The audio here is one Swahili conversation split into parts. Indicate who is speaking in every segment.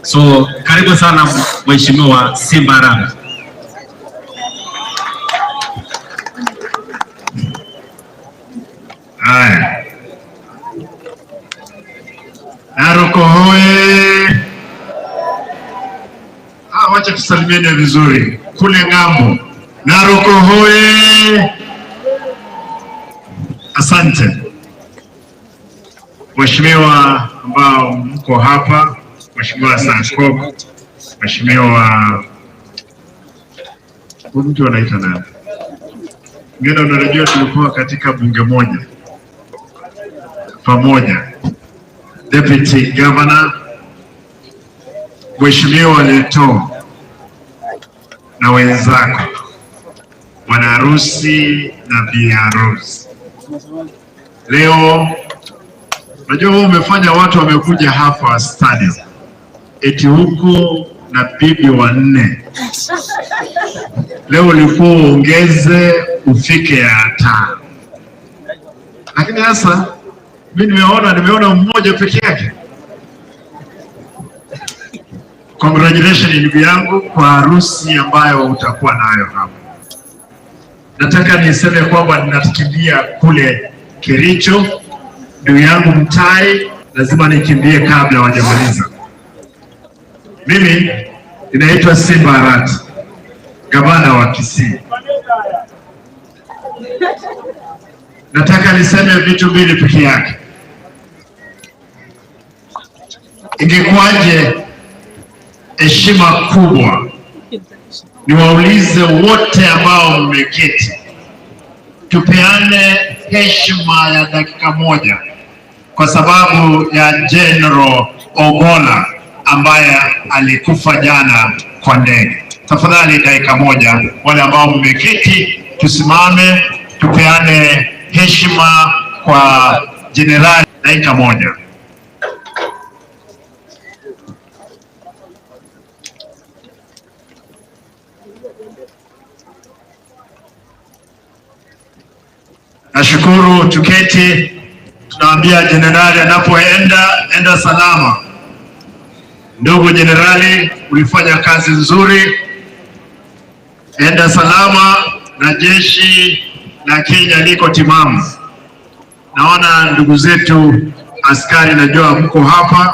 Speaker 1: So karibu sana Mheshimiwa Simba Arati.
Speaker 2: Haya, Narok hoye! Ah, wacha tusalimiane vizuri kule ng'ambo. Narok hoye! Asante Mheshimiwa ambao mko hapa, Mheshimiwa Sankok, Mheshimiwa huyu mtu anaitwa nani? Ngine, unajua tulikuwa katika bunge moja pamoja, Deputy Governor Mheshimiwa Leto na wenzako, bwana harusi na bi harusi. Leo najua wewe umefanya watu wamekuja hapa stadium eti huko na bibi wanne. Leo ulikuwa uongeze ufike ya tano, lakini sasa mi nimeona mmoja peke yake. Congratulations ndugu yangu kwa harusi ambayo utakuwa nayo hapa. Nataka niseme kwamba ninakimbia kule Kericho, ndugu yangu Mtai, lazima nikimbie kabla hawajamaliza. Mimi ninaitwa Simba Arati, gavana wa Kisii. Nataka niseme vitu mbili peke yake. Ingekuwaje heshima kubwa niwaulize wote ambao mmeketi, tupeane heshima ya dakika moja kwa sababu ya General Ogolla ambaye alikufa jana kwa ndege. Tafadhali dakika moja, wale ambao mmeketi tusimame, tupeane heshima kwa jenerali, dakika moja. Nashukuru, tuketi. Tunaambia jenerali anapoenda, enda salama. Ndugu jenerali, ulifanya kazi nzuri, enda salama, na jeshi la Kenya liko timamu. Naona ndugu zetu askari, najua mko hapa,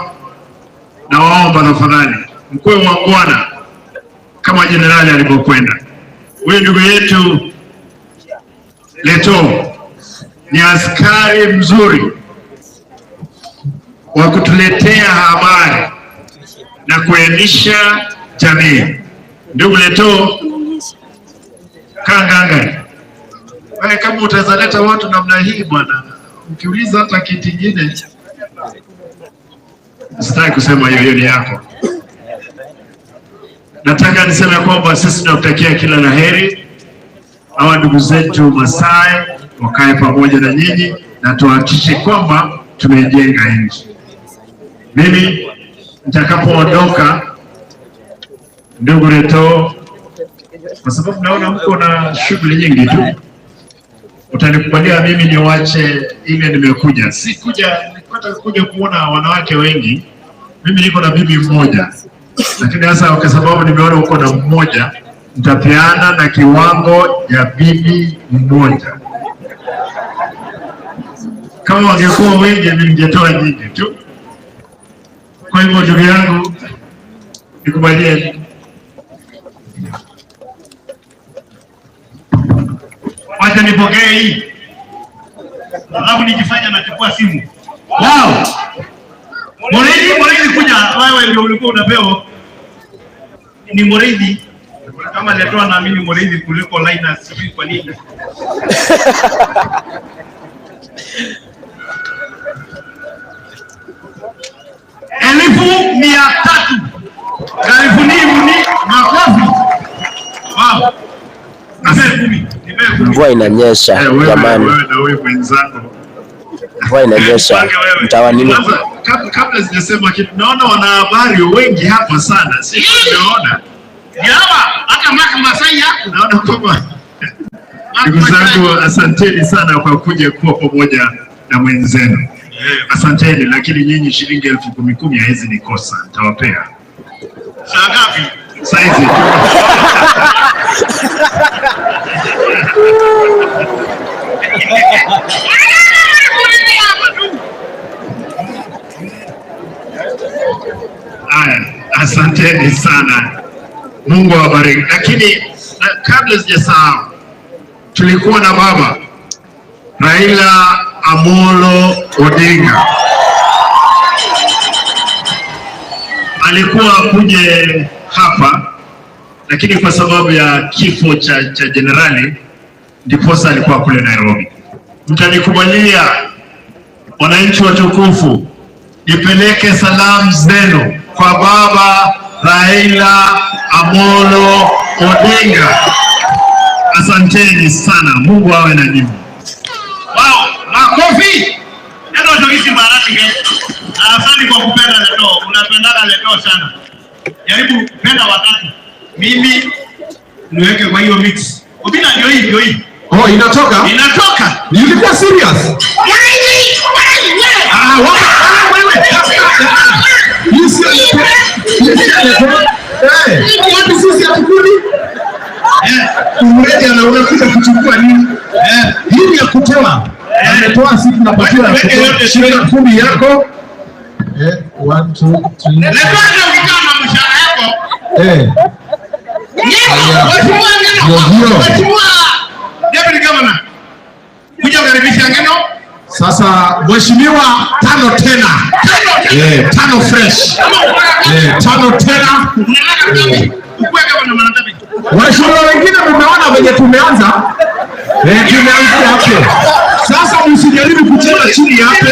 Speaker 2: nawaomba tafadhali mkuwe mwangwana kama jenerali alivyokwenda. Huyu ndugu yetu Leto ni askari mzuri wa kutuletea habari na kuelimisha jamii. Ndugu Leto, kaa ngangari. Wewe kama utazaleta watu namna hii bwana, ukiuliza hata kitu kingine, sitaki kusema hiyo, hiyo ni yako. Nataka niseme kwamba sisi tunakutakia kila la heri. Hawa ndugu zetu Masai wakae pamoja na nyinyi na tuhakikishe kwamba tumejenga nchi. Mimi nitakapoondoka, ndugu Leto, kwa sababu naona mko na shughuli nyingi tu, utanikubalia mimi niwache ile nimekuja. Sikuja, nilipata kuja kuona wanawake wengi. Mimi niko na bibi mmoja, lakini sasa kwa sababu nimeona uko na mmoja, nitapeana na kiwango ya bibi mmoja. Kama wangekuwa wengi, mimi ningetoa nyingi tu. Kwa hivyo ndugu yangu, nikubalie.
Speaker 3: Wacha nipokee hii, alafu nikifanya nachukua simu. Wow! Moreidhi, Moreidhi kuja, wewe ndio ulikuwa unapewa. Ni Moreidhi. Kama letoa naamini Moreidhi kuliko Linus, sijui kwa nini. 300,000. Karibuni mni makofi. Wow. Nipe 10, nipe 10.
Speaker 4: Mvua inanyesha
Speaker 2: Eh, wewe,
Speaker 4: jamani,
Speaker 2: wewe na huyu mwenzako
Speaker 4: mvua inanyesha.
Speaker 2: Panga wewe.
Speaker 4: Mtawanini?
Speaker 2: Kwanza, kabla sijasema kitu, naona wanahabari wengi hapa sana, si naona
Speaker 3: Jawa, hata Mark Masai yako.
Speaker 2: naona kwamba ndugu zangu, asanteni sana kwa kuja kuwa pamoja na mwenzenu. Asanteni, lakini nyinyi shilingi 10,000 10,000 haizi nikosa, nitawapea.
Speaker 3: Saa ngapi?
Speaker 2: Saizi. Haya, asanteni sana, Mungu awabariki. Lakini kabla sijasahau, tulikuwa na baba Raila Amolo Odinga alikuwa akuje hapa, lakini kwa sababu ya kifo cha jenerali ndiposa alikuwa kule Nairobi. Mtanikubalia wananchi watukufu, nipeleke salamu zenu kwa baba Raila Amolo Odinga. Asanteni sana, Mungu awe na nyinyi.
Speaker 3: Wow, makofi. Neno Jogisi Mbarati. Asante kwa kupenda Leto. Unapendaga Leto sana. Jaribu penda watatu. Mimi niweke kwa hiyo mix. Obina ndio hii, ndio hii.
Speaker 5: Oh, inatoka?
Speaker 3: Inatoka.
Speaker 5: Ilikuwa serious? Ah, wewe. Hii sio Leto. Hii sio Leto. Eh, wapi sisi hatukuli? Mredi anakuja kuchukua nini? Hii ni ya kutoa. Ametoa, sisi tunapatiwa ya kutoa. Shika 10 yako. 1 2 3.
Speaker 3: Leto ndio ukikaa na mshahara yako. Mheshimiwa Ngeno.
Speaker 5: Ndio.
Speaker 3: Mheshimiwa Deputy Governor. Kuja kukaribisha Ngeno.
Speaker 5: Sasa mheshimiwa, 5 tena. 5 fresh. 5 tena.
Speaker 3: Unataka ngapi? Ukue gavana mara ngapi?
Speaker 5: Waheshimiwa wengine mmeona venye tumeanza? Tumeanzia hapo. Sasa msijaribu kucheza chini hapo.